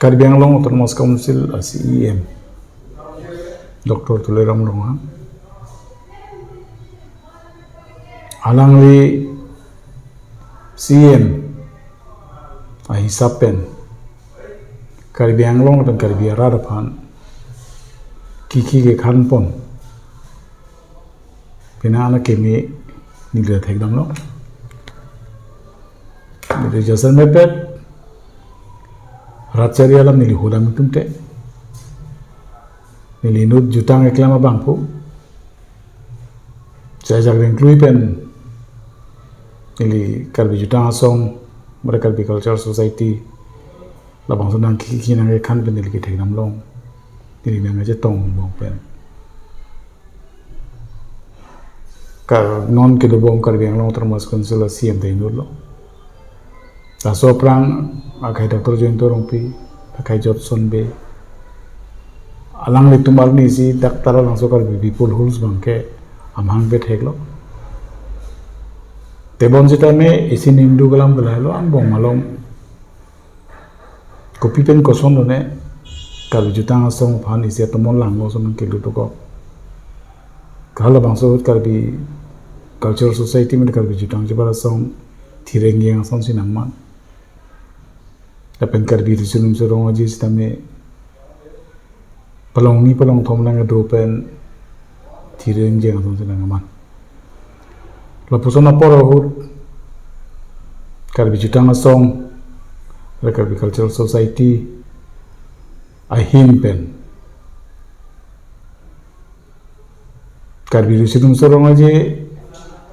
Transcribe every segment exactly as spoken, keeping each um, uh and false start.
Karbi Anglong Autonomous Council a C E M, Doctor Tuliram Ronghang, alangli C E M ahisap pen Karbi Anglong lapen Karbi arat aphan kiki kekhan pon pina ana keme neli thekdamlo. Neli jasemet pen rat chari alam neli hodam atum te, neli inut jutang keklem abangphu, chajak ringklui pen neli Karbi Jutang Asong, mare Karbi Cultural Society, labangso nangkiki nangkekhan pen neli kethekdam long, neli nangkachetong angbong pen. Kar non kedobom Karbi Anglong Autonomous Council a C E M ta inutlo. Laso aphrang akhai Doctor Jayanta Rongpi, akhai Jotson Bey, alanglitum arni si dak Taralangso Karbi People Halls abangke amahang petheklo. Tebon sitame isi ningduk alam ke lahelo, angbong malom. Kopi pen koson lone Karbi Jutang Asong aphan isi atomon langno ason nangkelut dokok. Kahala bangso ahut Karbi Cultural Society mane Karbi Jutang Chubat Asong thireng yang ason si nangman. Lapen Karbi Riso Nimso Rong Aje sitame palong ni palong thom lang kedo pen thireng yang ason si nangman. Lapuson apor ahut Karbi Jutang Asong, Karbi Cultural Society ahin pen Karbi Riso Nimso Rong Aje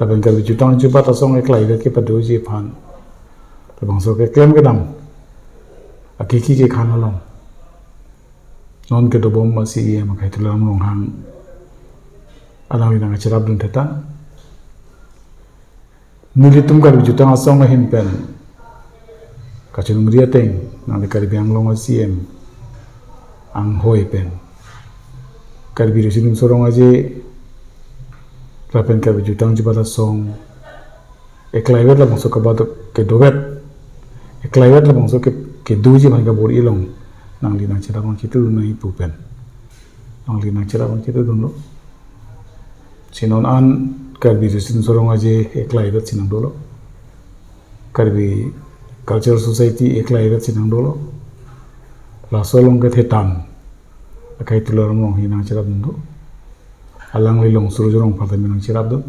lapen Karbi Jutang Chubat Asong eklaivet kepadoji aphan labangso keklem kedam akiki kekhan along non kedobom a C E M akhai Tuliram Ronghang alangli nangkacherapdun thekta. Nelitum Karbi Jutang Asong ahin pen kachiningri ateng, nangli Karbi Anglong a C E M anghoi pen Karbi Riso Nimso Rong Aje lapen Karbi Jutang Chubat Asong eklaivet labangso kabat kedovet, eklaivet labangso ke kedoji aphan kabor-i along nangli nangcherap nangchetudun nangji pu pen nangli nangcherap nangchetudunlo. Si non an Karbi Riso Nimso Rong Aje eklaivet si nangdolo, Karbi Cultural Society eklaivet si nangdolo. Laso along kethetan akhai Tuliram Ronghang nangcherapdun do. Alangli Longsur Jorong aphan tame nangcherapdun.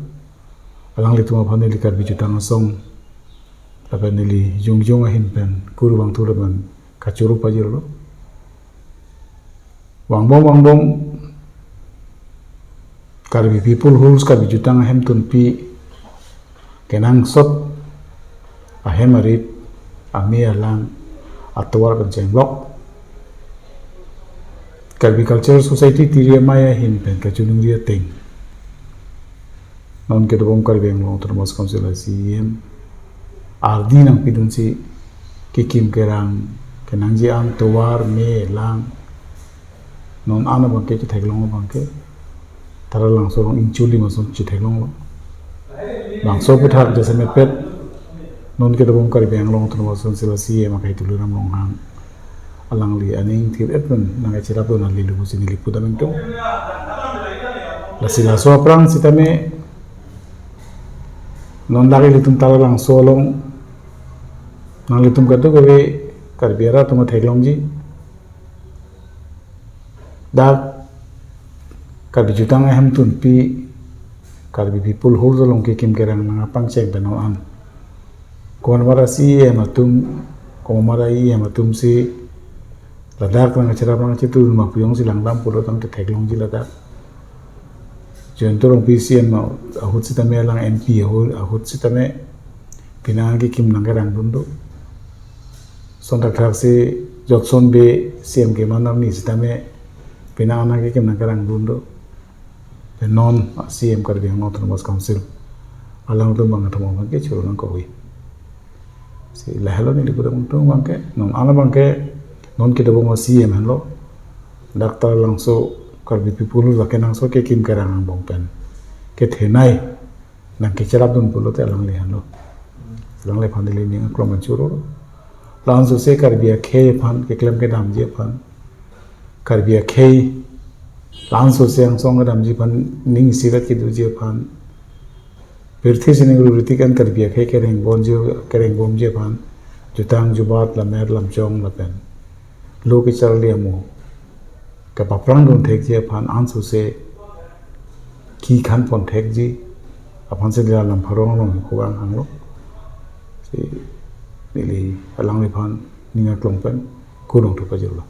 Alanglitum aphan neli Karbi Jutang Asong lapen neli jongjong ahin pen kurvangthu lapen kachoro pajirlo. Vangbom vangbom Karbi People Halls, Karbi Jutang Ahemtunpi kenangsot ahem arit, ame alang, atovar pen chenglok Karbi Cultural Society tiri amei ahin pen kachiningri ateng, non kedobom Karbi Anglong Autonomous Council a C E M ardi nangpidunsi kekim kerang kenangji an tovar me lang non an abangke chetheklong abangke Taralangso Rong Ingchuli ason chetheklonglo. Bangso aputhak jasemet pen non kedobom Karbi Anglong Autonomous Council a C E M akhai Tuliram Ronghang alangli aning thir-et pen nangkacherapdun nangli lubu si neli pudam ingtung. Lasi laso aphrang sitame non dak ilitum Taralangso along nanglitum kadokave Karbi arat atum theklongji. Dak Karbi Jutang Ahemtunpi Karbi People Halls along kekim kerang nangkapangcheng pen non an, komat a C E M atum, komat a E M atum si ladak nangcherap nangchetudun ma pu jongsi langdam pulo tangte theklongji ladak. Jayanta Rongpi C E M ahut sitame, alang M P ahut, ahut sitame pine an kekim nangkerangdun do. Son thakthak si Jotson Bey C E M keman arni sitame pine an kekim nangkerangdun do. Pen non C E M Karbi Anglong Autonomous Council alangtum bang atum abangke choro nangkokoi. Si lahelo neli pudam ingtung abangke, non an abangke non kedobom a C E M henlo. Dak Taralangso Karbi People Halls akenangsot kekim kerang angbong pen kethenei nangkecherapdun pulote alangli henlo. Alangliphan neli ning aklong choro. Lansose Karbi akhei aphan keklem kedamji aphan, Karbi akhei lansose angsong kedamji aphan ning isivet kedoji aphan, pirthe sining ruriti kan Karbi akhei kerengbomji, kerengbomji aphan, jutang jubat, lamer lamchong lapen lo kecharli amo kepaphrang dun thekji aphan ansose kikhan pon thekji aphan si neli alam pharong along kogang hanglo. Si neli alangliphan ning aklong pen kurvangthu pajirlo.